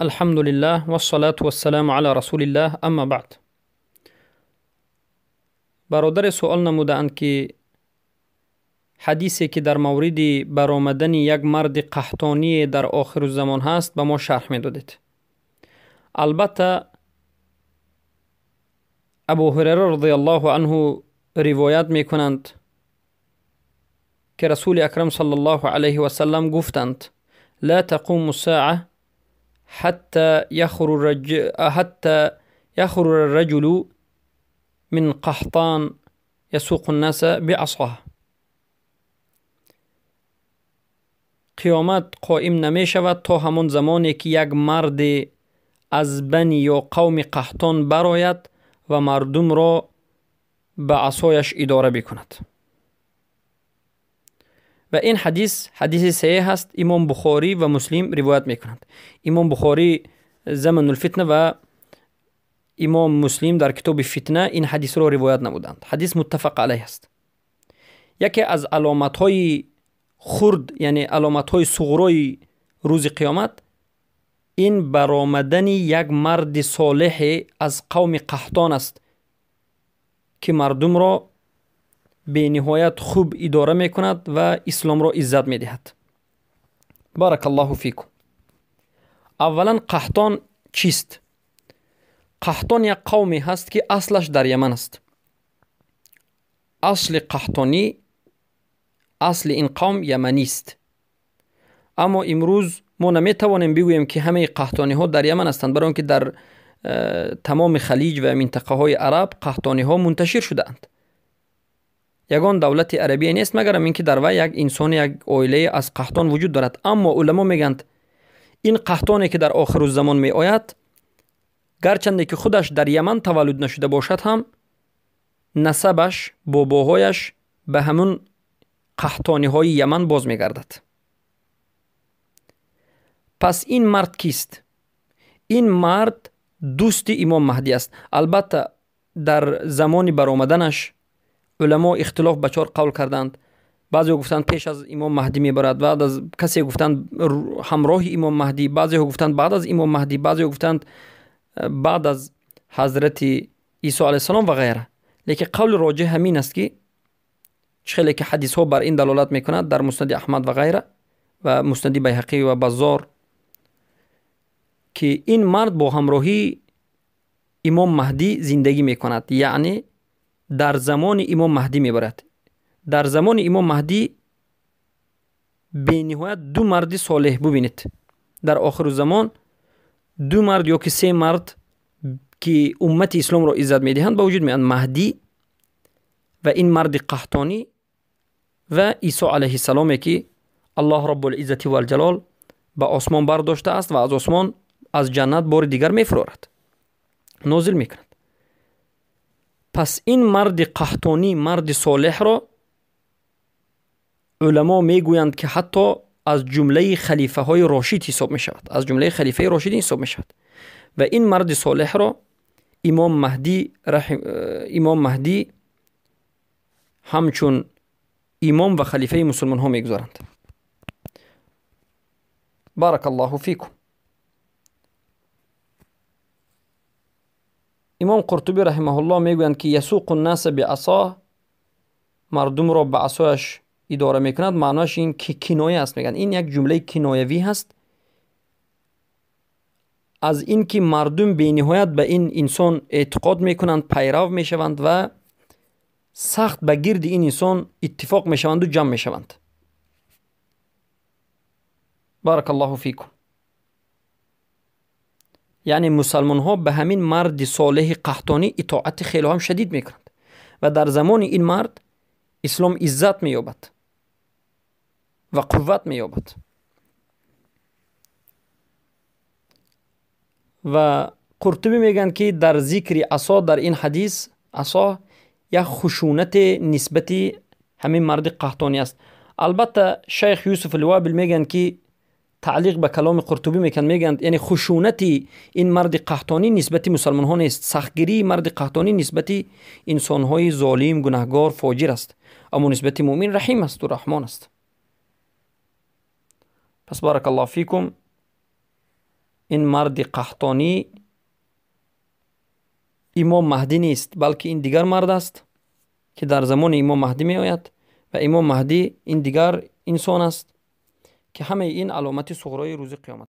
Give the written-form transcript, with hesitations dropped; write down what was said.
الحمد لله والصلاة والسلام على رسول الله اما بعد. برادر سوال نمودند که حدیثی که در مورد برآمدن یک مرد قحطانی در آخر زمان هست به ما شرح میدادید. البته ابو هریره رضی الله عنه روایت میکنند که رسول اکرم صلی الله علیه و سلم گفتند: لا تقوم الساعة حتى يخرج الرجل من قحطان يسوق الناس بعصاه. قیامت قائم نمی شود تا همان زمانی که یک مرد از بنی یا قوم قحطان برآید و مردم را به عصایش اداره بکند. و این حدیث حدیث صحیح است. امام بخاری و مسلم روایت میکنند. امام بخاری زمن الفتنه و امام مسلم در کتاب فتنه این حدیث را روایت نمودند. حدیث متفق علیه است. یکی از علامت های خرد، یعنی علامت های صغرای روز قیامت، این برآمدن یک مرد صالح از قوم قحطان است که مردم را به نهایت خوب اداره میکند و اسلام را عزت میدهد. بارک الله فیکم. اولا قحطان چیست؟ قحطان یک قومی هست که اصلش در یمن است. اصل قحطانی، اصل این قوم یمنی است. اما امروز ما نمیتوانیم بگوییم که همه قحطانی ها در یمن هستند، برای اینکه در تمام خلیج و منطقه های عرب قحطانی ها منتشر شده‌اند. یگان دولت عربی نیست مگر اینکه در وی یک انسان، یک عائله از قحطان وجود دارد. اما علما میگند این قحطانی که در آخر الزمان می آید، گرچند که خودش در یمن تولد نشده باشد هم نسبش، باباهایش به همون قحطانی های یمن باز میگردد. پس این مرد کیست؟ این مرد دوست امام مهدی است. البته در زمان برآمدنش علما اختلاف به چهار قول کردند. بعضی گفتند پیش از امام مهدی میبرد، بعد از کسی گفتند همراه امام مهدی، بعضی گفتند بعد از امام مهدی، بعضی گفتند بعد از حضرت عیسی علیه السلام و غیره. لیکن قول راجح همین است که خیلی که حدیث ها بر این دلالت میکند در مسند احمد و غیره و مسند بیهقی و بزار، که این مرد با همراهی امام مهدی زندگی میکند، یعنی در زمان امام مهدی میبرد. در زمان امام مهدی به نهایت دو مرد صالح ببینید. در آخر زمان دو مرد یا که سه مرد که امت اسلام را عزت میدهند به وجود میآیند: مهدی و این مرد قحطانی و عیسی علیه السلام که الله رب العزت و الجلال به آسمان برداشته است و از آسمان از جنت بار دیگر میفرارد، نازل میکند. پس این مرد قحطانی، مرد صالح را علما میگویند که حتی از جمله خلیفه های راشد حساب میشود، از جمله خلیفه راشدین حساب میشود. و این مرد صالح را امام مهدی امام مهدی همچون امام و خلیفه مسلمان ها میگذارند. بارک الله فیکم. امام قرطبی رحمه الله میگویند که یسوق الناس بعصاه، مردم را به عصایش اداره میکند. معناش این که کنایه است. میگن این یک جمله کنایوی هست از این که مردم به نهایت به این انسان اعتقاد میکنند، پیرو میشوند و سخت به گرد این انسان اتفاق میشوند و جمع میشوند. بارک الله فیکم. یعنی مسلمان ها به همین مرد صالح قحطانی اطاعت خیلی هم شدید میکنند و در زمان این مرد اسلام عزت مییابد و قوت مییابد. و قرطبی میگن که در ذکر عصا در این حدیث، عصا یک خشونت نسبتی همین مرد قحطانی است. البته شیخ یوسف الوابل میگن که تعلیق به کلام قرطبی میکن، میگن یعنی خشونتی این مرد قحطانی نسبتی مسلمان ها نیست، سختگیری مرد قحطانی نسبتی انسان های ظالم، گناهگار، فاجر است، اما نسبت مؤمن رحیم است و رحمان است. پس بارک الله فیکم. Ин марди қаҳтонӣ Имом Маҳдӣ нест, балки ин дигар мард аст, ки дар замони Имом Маҳдӣ меояд, ва Имом Маҳдӣ ин дигар инсон аст, ки ҳамаи ин аломати суғрои рӯзи қиёмат.